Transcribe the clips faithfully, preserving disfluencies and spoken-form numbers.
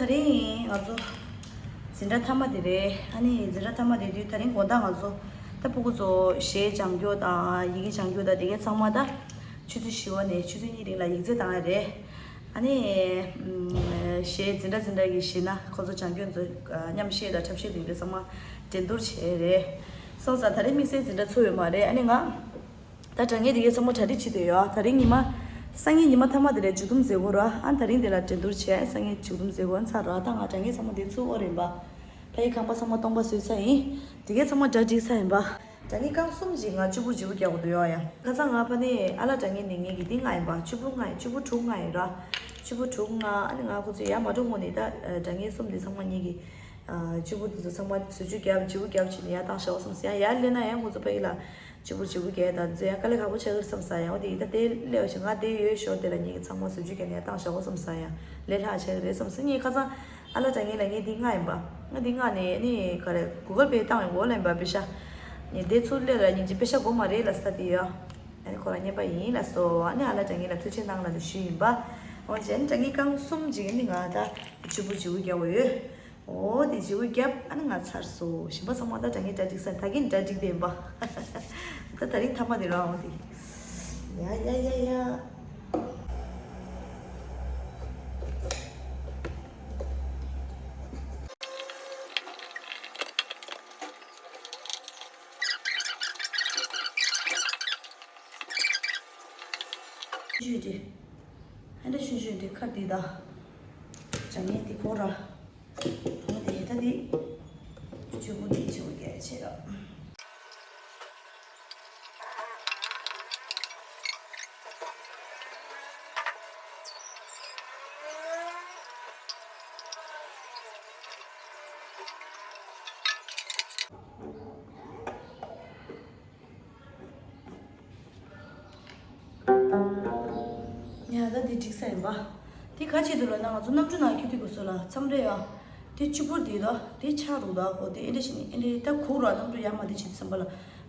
དེ་རིང་ང་ཚོ་འཛིན་གྲྭ་མཐའ་མ་དེ་རེད། ཨ་ནི་འཛིན་གྲྭ་མཐའ་མ་དེ་དུས་དེ་རིང་དགོང་དག་ང་ཚོ་ད་ཕྲུ་གུ་ཚོ་གཞས་སྦྱང་རྒྱུ་དང་ཡི་གེ་སྦྱང་རྒྱུ་དང་དེ་གའི་ཚང་མ་ད་ཆུ་ཚོད་བཞི་པ་ནས་ཆུ་ཚོད་གཉིས་རིང་ལ་ཡིག་ཚད་བཏང་ཡ་རེད། ཨ་ནི་ཨམ་གཞས་འཛིན་གྲྭ་འཛིན་གྲྭ་གི་གཞས་སྣ་ཁོ་ཚོ་སྦྱང་རྒྱུ་ཚོ་མཉམ་གཞས་དང་འཁྲབ་གཞས་དེ་འདྲ་ཚང་མ་འགྲན་བསྡུར་བྱས་རེད། སོང་ཙང་དེ་རིང་དམིགས་བསལ་འཛིན་གྲྭ་ཚུགས་ཡོད་མ་རེད། ཨ་ནི་ང་ད་དྲ་བརྙན་དེ་གའི་ཚང་མ་གྲ་སྒྲིག་བྱེད་བསྡད་ཡོད། དེ་རིང་ཉི་མ་སང་ཉིན་ཉི་མ་མཐའ་མ་དེ་ལ་མཇུག་བསྡོམས་མཛད་དགོས་ར། ཨ་དེ་རིང་དེ་ལ་འགྲན་བསྡུར་བྱས། སང་ཉིན་མཇུག་བསྡོམས་མཛད་དགོས་ཚར་ར། ད་ང་དྲ་བརྙན་ཚང་མ་དེ་ཚུར་ཨོ་རེད་པ། ཕ་ཡི་ཁང་པ་ཚང་མ་སྟོང་པ་བཟོས་ཚར་ཡིན། དེ་གའི་ཚང་མ་གྲ་སྒྲིག་ཚར་ཡིན་པ། དྲ་བརྙན་རྐང་གསུམ་ཅིག་ང་གཅིག་པུ་བརྗེ་པོ་རྒྱག་དགོས་འདུག་ཡོ་ཡ། ཁ་སང་ང་ཕ་ནས་ཨ་ལ་དྲ་བརྙན་ནས་ངེད་ཀྱི་འདི་ལྔ་ཡིན་པ། གཅིག་པུ་ལྔ་ཡིན། གཅིག་པུ་དྲུག་ལྔ་ཡིན་ར། གཅིག་པུ་དྲུག་ལྔ། ཨ་ནི་ང་ཁོ་ཚོས་ཡར་མ་འགྲོ་སྔོན་ནས་ད་དྲ་བརྙན་གསུམ་དེ་ཚང་མ་ངེད་ཀྱི་གཅིག་པུ་དེ་ཚོ་ཚང་མ་བཟོ་བཅོས་རྒྱབ་བརྗེ་པོ་རྒྱབ་བྱས་ནས་ཡར་བཏང་བཞག་པ་བསམ་སོང་། ཡང་ཡར་སླེབས་ན་ཡང་ཁོ་ཚོ་ཕ་ཡི་ལ་གཅིག་པུ་བརྗེ་པོ་རྒྱག་ཡ་དང་དེ་ཚོ་ཡང་དཀའ་ལས་ཁག་པོ་ཆགས་ཀྱི་རེད་བསམ་སོང་། ཡང་འོ་དེ་ཡིན་ད་དེ་སླེབས་པ་བྱས་ང་དེ་ཡོད་ཞོར་དེ་ལ་ངེད་ཀྱི་ཚང་མ་བཟོ་བཅོས་རྒྱབ་ནས་ཡར་བཏང་བཞག་པ་བསམ་སོང་། ཡང་ལས་སླ་ཆགས་ཀྱི་རེད་བསམ་སོང་། ངས་ཁ་སང་ཨ་ལ་དྲ་བརྙན་ལ་ངས་འདི་ལྔ་ཡིན་པ། ང་འདི་ལྔ་ནས་ནི་ག་རེ་གུ་གལ་པེ་བཏང་ཡོང་གོ་ལ་ཡིན་པ་པེ་ཤ། ངས་དེ་ཚུར་སླེབས་ལ་ཉིན་གཅིག་པེ་ཤ་དགོས་མ་རེད་ལབ་ས་དེ་ཡོད། ཨ་ནི་ཁོ་རང་རྔན་པ་ཡིན་ལབ་སོང་། ཨ་ནི་ཨ་ལ་དྲ་བརྙན་ལ་ཐུགས་རྗེ་གནང་ལབ་ནས་ཞུས་ཡིན་པ། འོ་བྱས་ནས་དྲ་བརྙན་རྐང་གསུམ་ཅིག་ནི་ང་ད་གཅིག་པུ་བརྗེ་པོ་རྒྱག་དགོས་ཡོད། འོ་དེ་བརྗེ་པོ་བརྒྱབ། ཨ་ནི་ང་ཚར་སོང་། གཞན་པ་ཚང་མ་ད་དྲ་བརྙན་གྲ་སྒྲིག་ས་ད་གིན་གྲ་སྒྲིག་བསྡད་ཡིན་པ། ད་དེ་རིང་མཐའ་མ་དེ་རང་འོ་དེ། ཡ་ཡ་ཡ་ཡ། ཞུས་ཏེ། ཨ་འདྲ་ཞུས་ཞུས་ཏེ་ཁ་འདི་དང་། བྱ་ངན་འདི་ཁོ་ར། ཁོ་དེ་ད་འདི། གཅིག་པུ་འདི་གཅིག་པུ་རྒྱག་བྱེད་ར། ཡ་ད་འདི་འགྲིག་ས་ཡིན་པ། འདི་ག་བྱེད་འདུག་ལབ་ན་ང་ཚོ་གནམ་གྲུ་ནང་འཁྱེར་དུས་སྐབས་སུ་ལ་མཚམས་རེ་ཡ། འདི་གཅིག་པུ་འདི་ད་འདི་ཆག་འགྲོ་ད་ཧོ་འདི་ཨེ་འདྲ་ཞིག་ནི་ཨེ་འདྲ་ད་གུག་ར། གནམ་གྲུ་ཡར་མར་འདི་བྱེད་དུས་ཙམ་པ་ལ་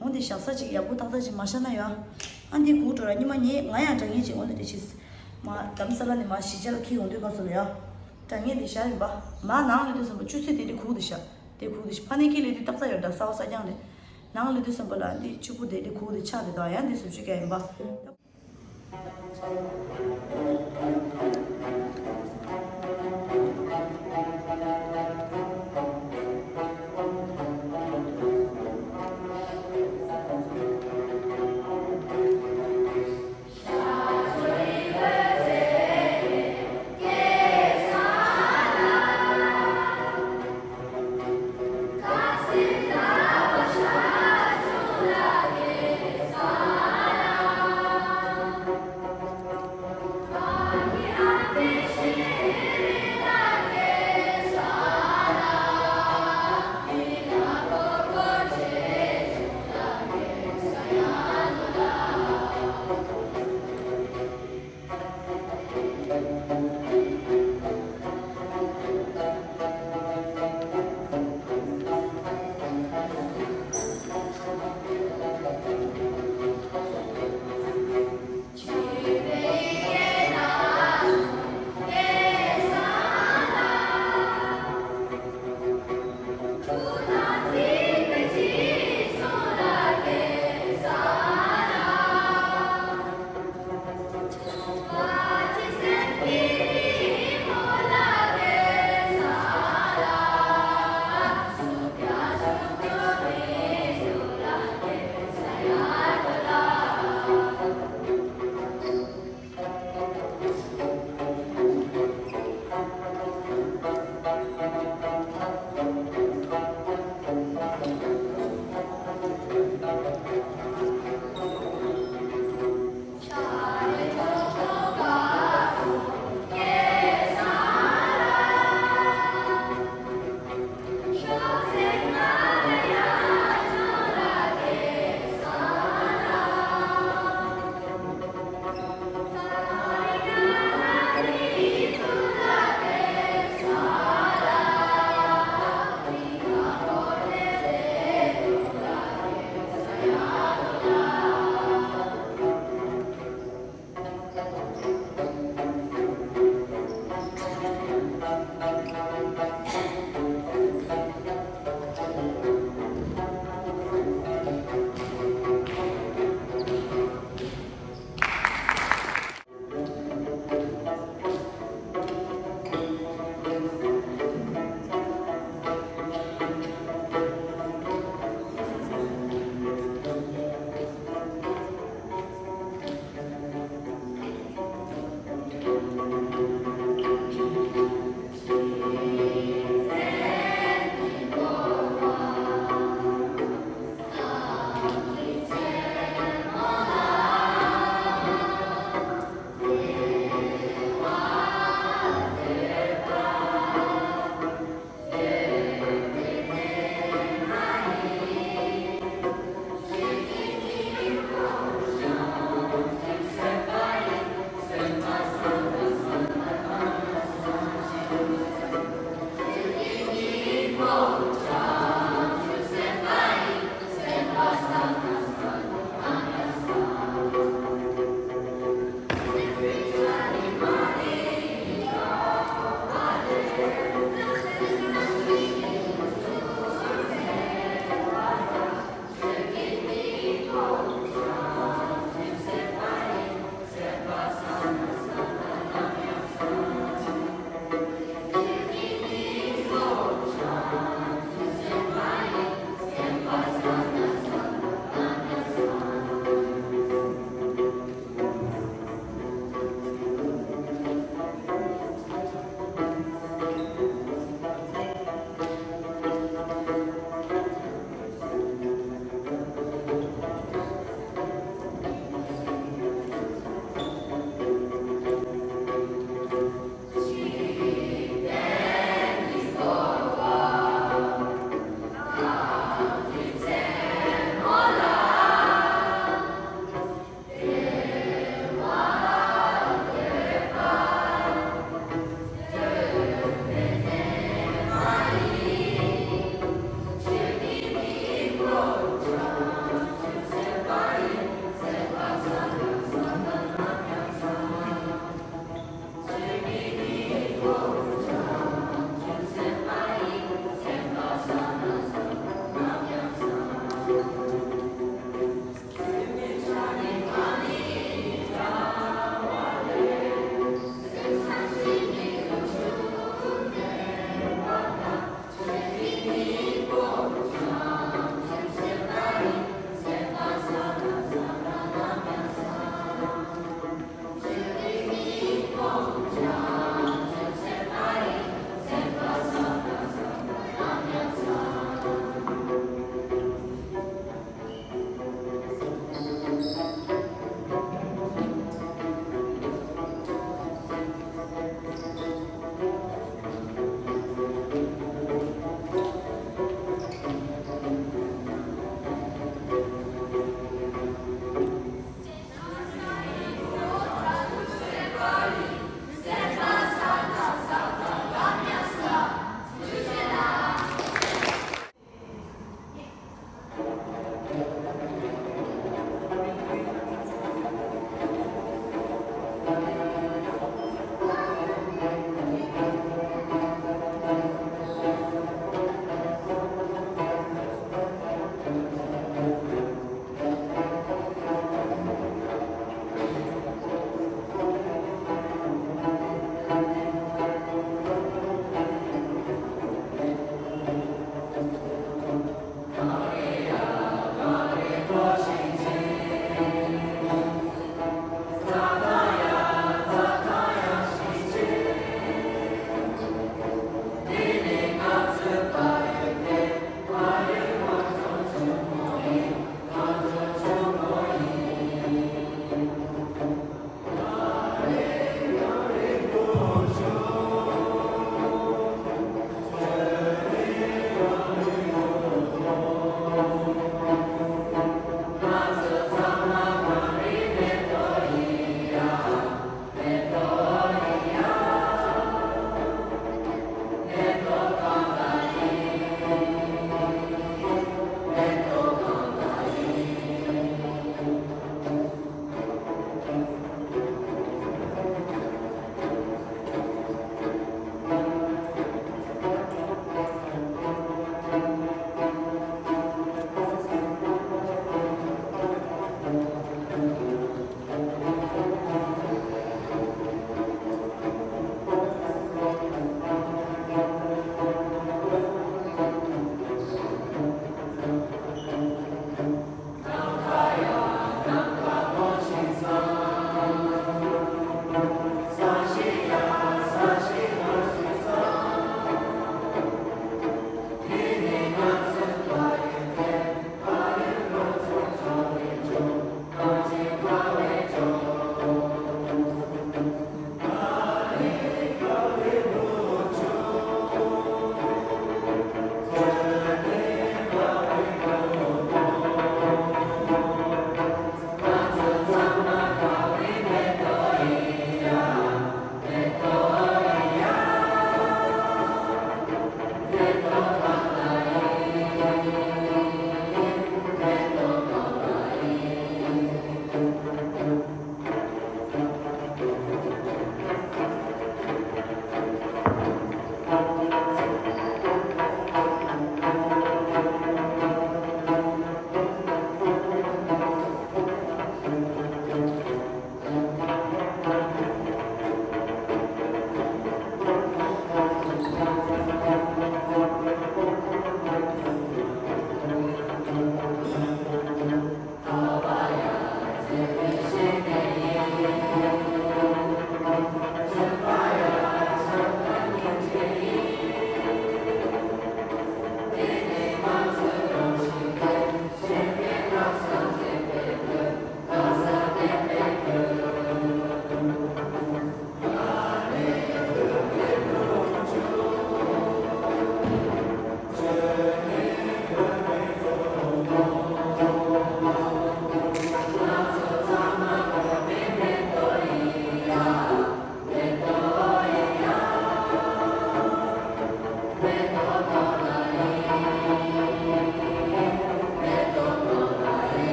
འོ་འདི་བཞག་ས་ཅིག་ཡག་པོ་ཏག་ཏག་ཅིག་མ་བཞག་ན་ཡ། ཨ་འདི་གུག་འགྲོ་ར། ཉི་མ་ངས་ང་ཡང་དྲ་བརྙན་ཅིག་འོ་འདི་འདྲ་བྱེད། མ་དྷ་རམ་ས་ལ་ནས་མ་གཞིས་ཆགས་ལ་འཁྱེར་ཡོང་དུས་སྐབས་སུ་ལ་ཡ། དྲ་བརྙན་འདི་བཞག་ཡིན་པ། མ་ནང་ལ་དུས་ཙམ་པ་ཆུ་ཚོད་དེ་འདྲ་གུག་འདི་བཞག་དེ་གུག་དེ་ཕ་ནས་ཁྱི་ལས་དུས་ཏག་ཏག་ཡོད་འདྲ། གསར་པ་གསར་རྐྱང་རེད། ནང་ལས་དུས་ཙམ་པ་ལ་འདི་ཕྱུར་བུ་དེ་འདྲ་གུག་དེ་ཆག་དེ་དང་ཡང་འདི་བཟོ་བཅོས་རྒྱག་ཡིན་པ།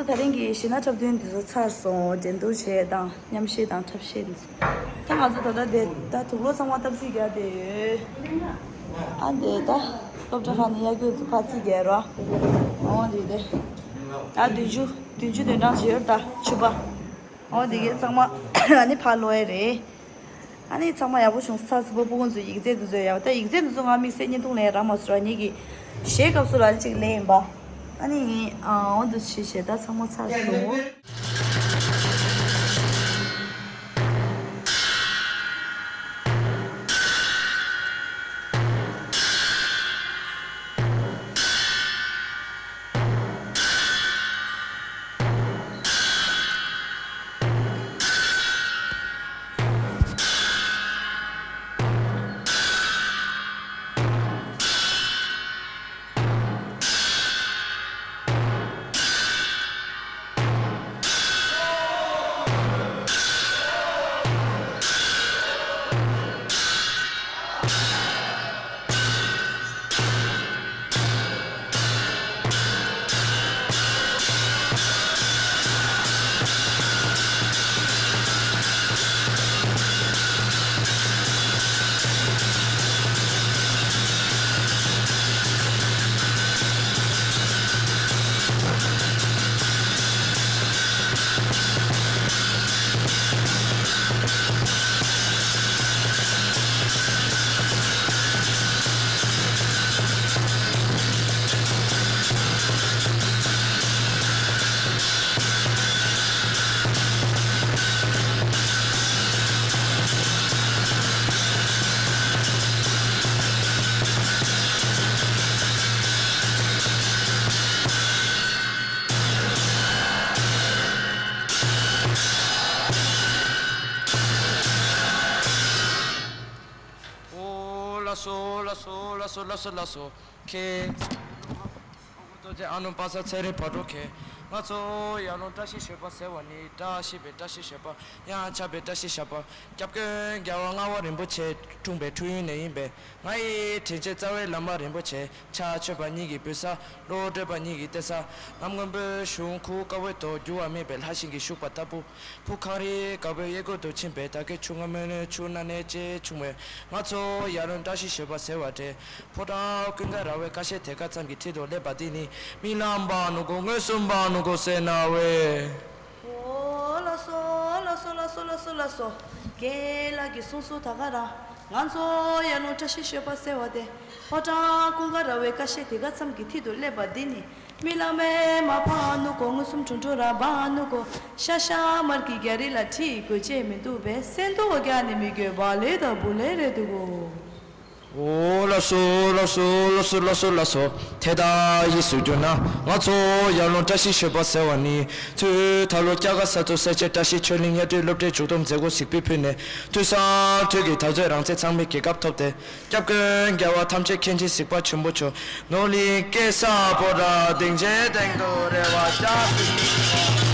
ད་རིང་གི་གཞས་སྣ་འཁྲབ་སྟོན་དེ་ཚོ་ཚར་སོང་། འགྲན་བསྡུར་བྱས་དང་མཉམ་གཞས་དང་འཁྲབ་གཞས་དེ་ཚོ། ད་ང་ཚོ་ད་ལྟ་དེ་ད་དུག་ལོག་ཚང་མ་བཏབ་རྩིས་རྒྱག་བསྡད་ཡོད། ཨ་དེ་ད་སློབ་གྲྭ་ཁག་ནས་གཡག་སྐྱོན་ཚོ་ཕར་རྩིས་རྒྱག་རོགས། འོ་དེ་དེ་ད་བདུན་ཅུ་བདུན་ཅུ་དོན་གྲངས་བྱེད་ཡོད། ད་ཕྱུ་པ། འོ་དེ་གས་ཚང་མ་ཨ་ནི་ཕར་ལོག་ཡས་རེད། ཨ་ནི་ཚང་མ་ཡག་པོ་བྱུང་ས། ཚ་ཚ་པོ་སྤུ་གུ་ཚོ་ཡིག་ཚད་དེ་ཚོ་ཡག་ད་ཡིག་ཚད་དེ་ཚོ་ང་དམིགས་བསལ་བརྙན་ཐུང་ལེན་རག་མ་སོང་ར། ངེད་ཀྱི་གཞས་སྐབས་སུ་ལ་ཅིག་ལེན་ཡིན་པ། ཨ་ནི་ཨ་འོ་འདུག་བྱས་བྱས་ད་ཚང་མ་ཚར་སོང་། ཨོ་ལགས་སོ་ལགས་སོ་ལགས་སོ་ལགས་སོ་ལགས་སོ། ཁེ། ཨོ་རྡོ་རྗེ་ཨ་ནུ་པ་ས་ཚེ་རིང་བག་གྲོ་ཁེ། ང་ཚོ་ཡར་ཀླུང་བཀྲ་ཤིས་ཞོལ་པ་ཟེར་བ་ནི། བཀྲ་ཤིས་པའི་བཀྲ་ཤིས་ཞོལ་པ། ཡང་ཆགས་པའི་བཀྲ་ཤིས་ཞོལ་པ། སྐྱབས་མགོན་རྒྱལ་བ་ལྔ་པ་རིན་པོ་ཆེ་འཁྲུངས་པའི་འཁྲུངས་ཡུལ་ནས་ཡིན་པས། ང་ཡི་དྲིན་ཅན་རྩ་བའི་བླ་མ་རིན་པོ་ཆེ། ཕྱག་མཆོད་པ་ཉིད་ཀྱི་བུ་ས། བློ་གྲོས་པ་ཉིད་ཀྱི་གཏེར་ས། གནམ་སྔོན་པོའི་གཞུང་ཁུག་དཀར་པོའི་ཐོག་རྒྱུ་བ་སྨིན་པའི་ལྷ་ཞིང་གི་ཤུག་པ་ལྟ་བུ། ཕུ་ཁང་རིའི་དཀར་པོའི་གཡས་སྐོར་དུ་ཕྱིན་པའི་ད་གའི་ཆུ་སྔ་མོའི་ཆུ་སྣ་ནས་ཅེས་ཆུང་བས། ང་ཚོ་ཡར་ཀླུང་བཀྲ་ཤིས་ཞོལ་པ་ཟེར་བ་དེ། ཕོ་བྲང་ཀུན་དགའ་ར་བའི་ཀ་ཤའི་ཐད་ཀ་ཙམ་གྱི་མཐིལ་དུ་སླེབས་པ་འདི་ནི། རྨི་ལམ་པ་ནུ་གོ་མངོན་སུམ་པ་ནུ་གོ་ཟེར་ན་བས། ཨོ་ལགས་སོ་ལགས་སོ་ལགས་སོ་ལགས་སོ་ལགས་སོ། རྒན་ལགས་ཀྱིས་གསུངས་སོང་ད་ག་རང་། ང་ཚོ་ཡར་ཀླུང་བཀྲ་ཤིས་ཞོལ་པ་ཟེར་བ་དེ། ཕོ་བྲང་ཀུན་དགའ་ར་བའི་ཀ་ཤའི་ཐད་ཀ་ཙམ་གྱི་མཐིལ་དུ་སླེབས་པ་འདི་ནི། རྨི་ལམ་པའི་མ་ཕ་ནུ་གོ་མངོན་སུམ་དྲུང་དྲུང་ར་བ་ནུ་གོ། ཤ་ཤ་མར་གྱི་རྒྱ་རི་ལ་ཁྲིད་དགོས་ཅེས་མི་འདུག་པས། སེང་སྡུག་རྒྱ་ནི་མི་དགོས་བ་ལེ་དང་བུ་ལེ་རེད་འདུག་གོ། ཨོ་ལགས་སོ་ལགས་སོ་ལགས་སོ་ལགས་སོ་ལགས་སོ། དེ་ལྟར་ཡིད་སུ་གྱུར་ན། ང་ཚོ་ཡར་ཀླུང་བཀྲ་ཤིས་ཞོལ་པ་ཟེར་བ་ནི། ཚུར་ད་ལོ་སྐྱ་ཀ་ས་ཐོག་སེར་བྱེས་བཀྲ་ཤིས་ཆོས་གླིང་གཉའ་ཁྲི་སློབ་གྲྭའི་མཇུག་བསྡོམས་མཛད་སྒོ་གཟིགས་འབུལ་ཕུལ་ནས། དུས་སང་དུས་ཀྱི་འཐབ་རྩོད་རང་བཙན་ཚང་མས་རྒྱལ་ཁ་ཐོབ་སྟེ། སྐྱབས་མགོན་རྒྱལ་བ་ཐམས་ཅད་མཁྱེན་ཅིང་གཟིགས་པ་ཆེན་པོ་མཆོག། ནོར་གླིང་སྐྱེས་ས་པོ་ཏ་སྡིངས་ཆའི་སྟེང་དུ་རེ་བ་བཅའ།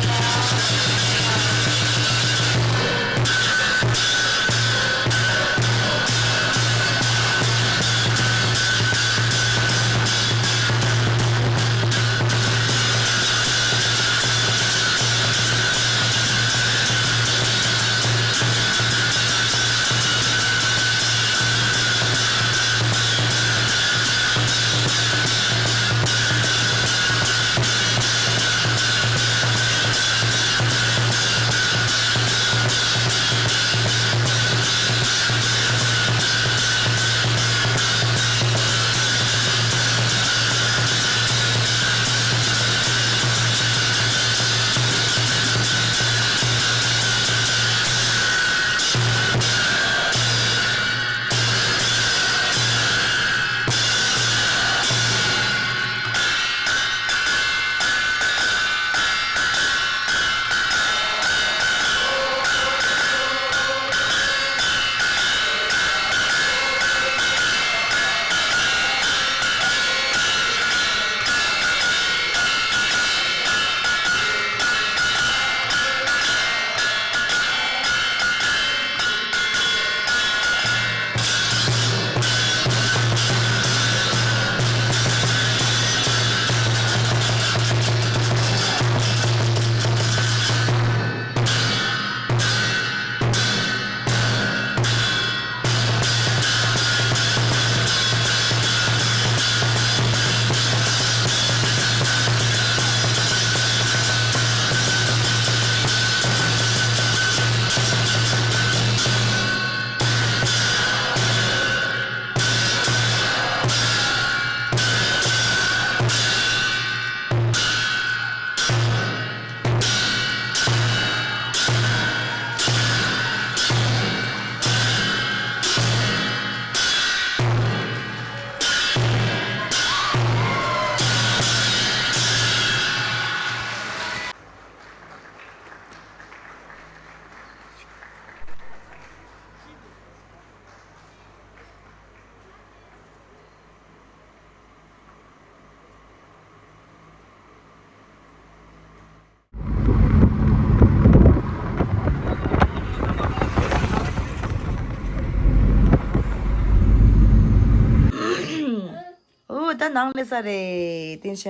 ནང་སླེབས་ས་རེད་བསྟན་ཤག་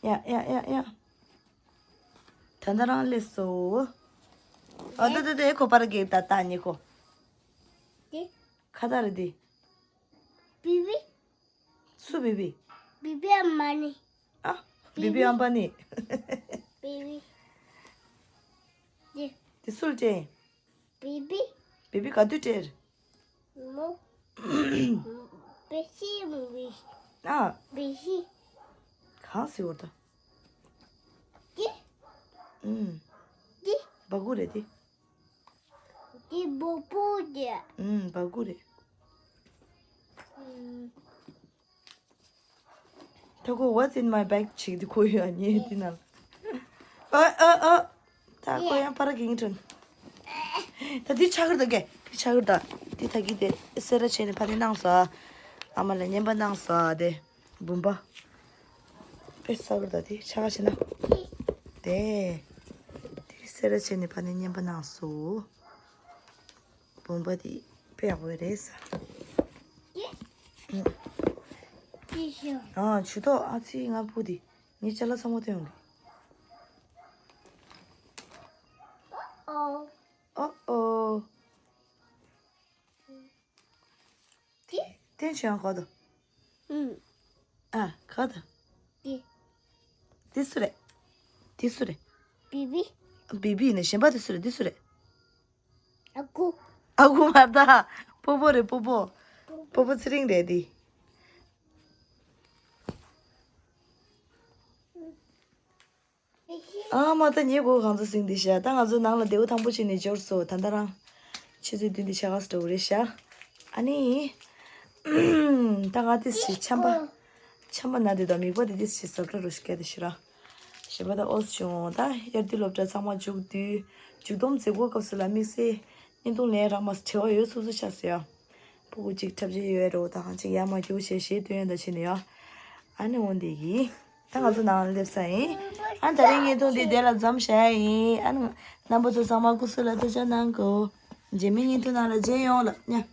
ཡ་ཡ་ཡ་ཡ། ད་ལྟ་རང་སླེབས་སོ། ཨ་ད་ད་ད་ཁོ་པར་གྱི་ད་ལྟ་ཉེ་ཁོ། དེ། ཁ་བརྡ་རེད་དེ། བི་བི། སུ་བི་བི། བི་བི་ཨམ་བ་ནི། ཨ། བི་བི་ཨམ་བ་ནི། བི་བི། དེ། དེ་སུ་ལ་སྤྲད། བི་བི། བི་བི་ག་དུས་སྤྲད། མོ། བི་ཤི་མི་བི། ཨ། བི་ཤི། གང་ཟེར་བ་ད། དེ། ཨུམ། དེ། སྦ་ཁུག་རེད་དེ། དེ་སྦོ་པོ་དེ། ཨུམ། སྦ་ཁུག་རེད། ཨུམ། ད་ཁོ་What's in my bag ཅིག་དེ་ཁོ་ཡོད་ཉེ་དེ་ན། ཨ་ཨ་ཨ། ད་ཁོ་ཡང་པར་གྱིན་དྲན། ད་དེ་ཆག་གི་ད་གེ་དེ་ཆག་གི་ད། དེ་ད་གི་དེ་སེ་ར་ཆེན་ནས་ཕ་ནི་གནང་སོ། ཨ་མ་ལ་རྔན་པ་གནང་སོ་དེ། བུམ་པ། དཔེ་ས་གི་ད་དེ་ཆག་ག་ཤི་ན། དེ། དེ་སེ་ར་ཆེན་ནས་ཕ་ནི་རྔན་པ་གནང་སོ། བུམ་པ་དེ་དཔེ་ཡག་པོ་རེད་ས། ཨ་ཇུས་ཏོག་ཨ་ཙི་ང་བུ་དེ། ངའི་ཅ་ལག་ཚང་མ་སྟོན་ཡོང་གི། ཨོ་ཨོ། ཨོ་ཨོ། ཏན་ཅི་ཡང་གོ་དོ། ཨུམ། ཨ་གོ་དོ། དེ། དེ་སུ་རེད། དེ་སུ་རེད། བི་བི། བི་བི་ནས་གཞན་པ་དེ་སུ་རེད་དེ་སུ་རེད། ཨ་ཁུ། ཨ་ཁུ་མ་རེད་ད། སྤོ་བོ་རེད་སྤོ་བོ། སྤོ་བོ་ཚེ་རིང་རེད་དེ། ཨ་མ་ད་ཉེ་གོ་གང་ཚོ་སིང་འདི་ཤ་ད་ང་ཚོ་ནང་ལ་བདེ་པོ་ཐང་པོ་བྱས་ནས་འབྱོར་སོ་ད་ད་རང་། ཆུ་ཚོད་བདུན་འདི་ཆ་ག་སུ་འགྲོ་གི་རེད་ཤ། ཨ་ནི། ད་ང་ཏིས་ཞིག་ཆམ་པ། ཆམ་པ་ན་དུས་ད་མིག་པ་དེ་ཏིས་ཞིག་ཟབ་གྲ་རུ་ཞིག་སྐད་དེ་ཤི་ར། ཞེས་པ་ད་ཨོས་བྱུང་ད་དབྱར་དུས་སློབ་གྲྭ་ཚང་མ་མཇུག་བསྡུས། མཇུག་སྡོམ་མཛད་སྒོ་སྐབས་སུ་ལ་དམིགས་བསལ། བརྙན་ཐུང་ལེན་རག་མ་སོང་བྲེལ་བ་ཡོད་སུ་སུ་ཆགས་སོ་ཡ། ཕྲུ་གུ་གཅིག་འཁྲབ་བྱེད་ཡོད་རོ་ད་གང་ཅིག་ཡར་མར་རྒྱུག་བྱས་གཞས་སྟོན་ཡོད་ད་ཕྱིན་ནས་ཡ། ཨ་ནི་འོན་དེ་གི། ད་ང་ཚོ་ནང་ལ་སླེབས་ས་ཡིན། ཨ་ད་རིང་བརྙན་ཐུང་འདི་དེ་ལ་མཚམས་བཞག་ཡ་ཡིན། ཨ་ནི་རྣམ་པ་ཚོ་ཚང་མ་སྐུ་གཟུགས་ལ་ཐུགས་ཅག་གནང་གོ། རྗེས་མའི་བརྙན་ཐུང་ནང་ལ་མཇལ་ཡོང་ལ་ཉ།